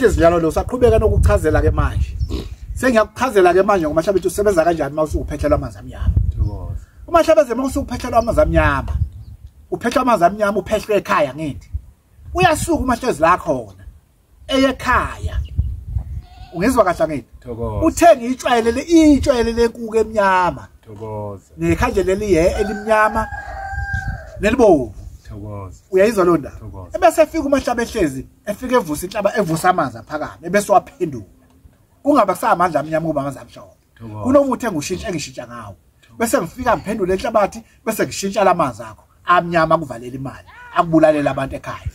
Njalo lo saqhubeka nokuchazela ke manje. Sengiyakuchazela ke manje ngoba mhlawumbe usebenza kanjani uma usuphethelwa amanzi amnyama. Uma mhlawumbe uma usuphethelwa amanzi amnyama, uphethelwa amanzi amnyama uphehlwe ekhaya ngithi. Uyasuka uma hlezi la khona eyekhaya. Ungizwa kahle ngithi? Uthenga itshwayelele itshwayelele lenkuku emnyama. Thokoza. Nekhandlela eliye elimnyama nelibovu. Thokoza. Uyayizwa lo ndaba. Ebese efika uMahlaba ehlezi efika evusa inhlaba evusa amanzi aphakame ebese waphenduka. Kungabe kusamandla amnyama kuba amanzi amhlophe. Kunomuthi engushintsha engishintsha ngawo. Bese ngifika ngiphendule enhlabathi bese ngishintsha lamanzi akho amnyama kuvalela imali akubulalela abantu ekhaya.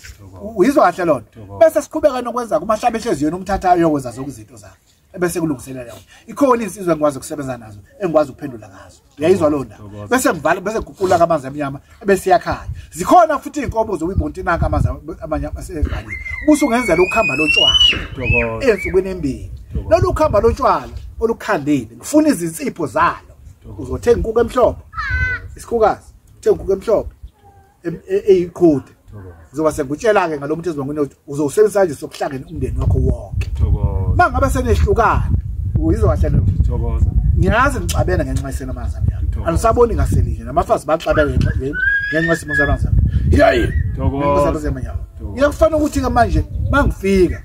Uyizwa kahle lona. Bese siqhubeka nokwenza kuMahlaba ehlezi yena umthatha ayokwenza zonke izinto zakhe. Ebese kulungiselela yona. Ikhona insizwe engikwazi ukusebenza nazo engikwazi ukuphendula ngazo. Uyayizwa lona. Bese ngivala bese guqula amanzi amnyama ebese yakhaya. Zikhona futhi inkomo zokuyibonta inaka amanzi amanye asevaliwe. Ubusu ungenzela ukuhamba lotshwala. Ensukwini embili. Lolu khamba lotshwala olukhandile ngifuna izinsipho zalo. Uzothenga inkukhu emhlophe. Isikhukazi, uthenga inkukhu emhlophe eyiqhude. Ngizoba sengikutshela ke ngalomuntu ezibangweni ukuthi uzowusebenzisa nje sokuhlangene umndeni wakho wonke. Mangabe senehlukana uyizwa kahle lo. Thokoza. Ngiyazi ngixabene ngenxa yesena amanzi amnyama. Anisaboni ngaselinye namafazi baxabene ngenxa yesimo samanzi amnyama. Yayi. Thokoza. Ngiyakufanele ukuthi ke manje mangifika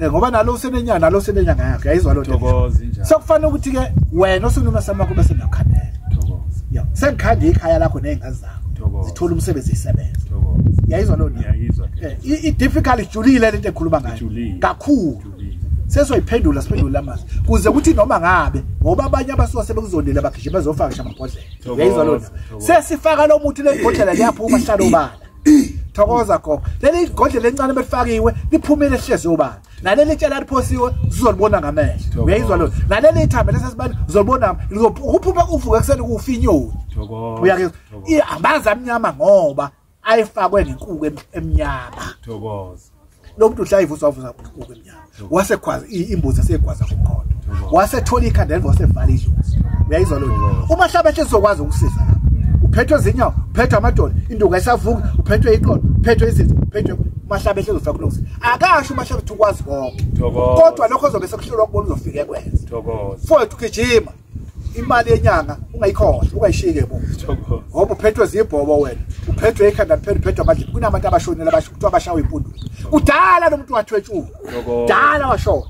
ngoba nalo usenenyanga nalo usenenyanga yakhe uyayizwa lo. Thokoza injalo. Sokufanele ukuthi ke wena osunoma samakho bese ngiyakhandela. Thokoza. Ya, sengikhanda ikhaya lakho nezingane zakho. Zithola umsebenzi isebenza. Thokoza. Uyayizwa lo. Ngiyayizwa. I difficult ijulile lento ekhuluma ngayo. Kakhulu. Sesoyiphendula siphendula amazwi kuze kuthi noma ngabe ngoba abanye abasuka sebekuzondile bagijima bezofaka ngisho amabhodlela. Uyayizwa lona. Sesifaka lo muthi lebhodlela liyaphuma hlalo obala. Thokoza gogo. Leli godlela encane belifakiwe liphumile hlezi obala. Naleli tshela liphosiwe uzolibona ngamehlo. Uyayizwa lona. Naleli ithambo lesesibani uzolibona lizophuma uvuke kuseni kufinyoni. Thokoza. Uyakizwa. Amanzi amnyama ngoba ayifakwe ngenkuku emnyama. Thokoza. Lo muntu uhlala ivusa wavusa inkuku emnyama. Wasekhwaza imbuzi esegwaza ngomkhondo. Wasethola ikhanda elivosevala idlozi. Uyayizwa lona. Uma hlaba ehle sizokwazi ukusiza lapha. Uphethwe izinyawo, uphethwe amadolo, induku ayisavuki, uphethwe iqolo, uphethwe izinto, uphethwe Mahlaba ehlezi ufaka kulungisa. Akasho uMahlaba ukuthi ukwazi konke. Kodwa lokho ozobe sekuhlulwa ukubona uzofika ekwenza. Thokoza. Mfowethu gijima. Imali yenyanga ungayikhohlwa, ungayishiki bo. Thokoza. Ngoba uphethwe zibhobo wena. Uphethwe ikhanda liphela uphethwe amadlebe. Kunabantu abashonile abasho kuthiwa abashawa impundulo. Kudala lo muntu wathwetshula. Kudala washona.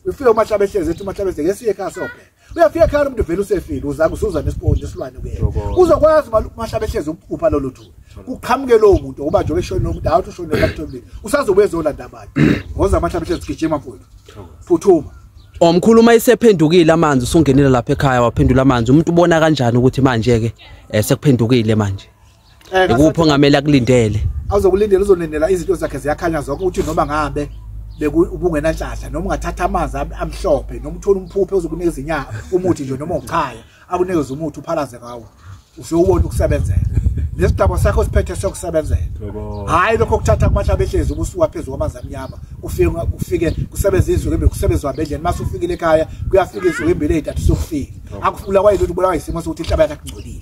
Ufike uMahlaba ehlezi ethi uMahlaba ehlezi ngesiye ekhaya sobheka. Uyafika ekhaya umuntu vele usefile uzange usuza nesiponji esilwane kuyena. Uzokwazi uMahlaba ehlezi ukuphupha lolu thuba. Kuqhamuke lowo muntu ngoba njengoba eshonile umuntu awuthi ushonile bakutholile. Usazobuye ezolanda abantu. Ngoza Mahlaba ehlezi gijima mfowethu. Phuthuma. Omkhulu uma isephendukile amanzi usungenile lapha ekhaya waphendula amanzi umuntu ubona kanjani ukuthi manje ke sekuphendukile manje? Ikuphi ongamele akulindele? Awuzokulindela uzolindela izinto zakhe ziyakhanya zonke ukuthi noma ngabe ubungenanhlahla noma ungathatha amanzi amhlophe noma uthola umphuphe ozokunikeza inyama umuthi nje noma uchaya akunikeze umuthi uphalaze ngawo usuyobona ukusebenzela nesidabo sakho siphethe sokusebenzela. Hayi lokho kuthatha kuMahlaba ehlezi ubusuka phezulu kwamanzi amnyama ufike kusebenza izinsuku embili kusebenzwa abendlini mase ufikile ekhaya kuyafika izinsuku embili ezintathu sokufika akufula kwayilutho ubulawa isimo sokuthi inhlaba yakhe ingcolile.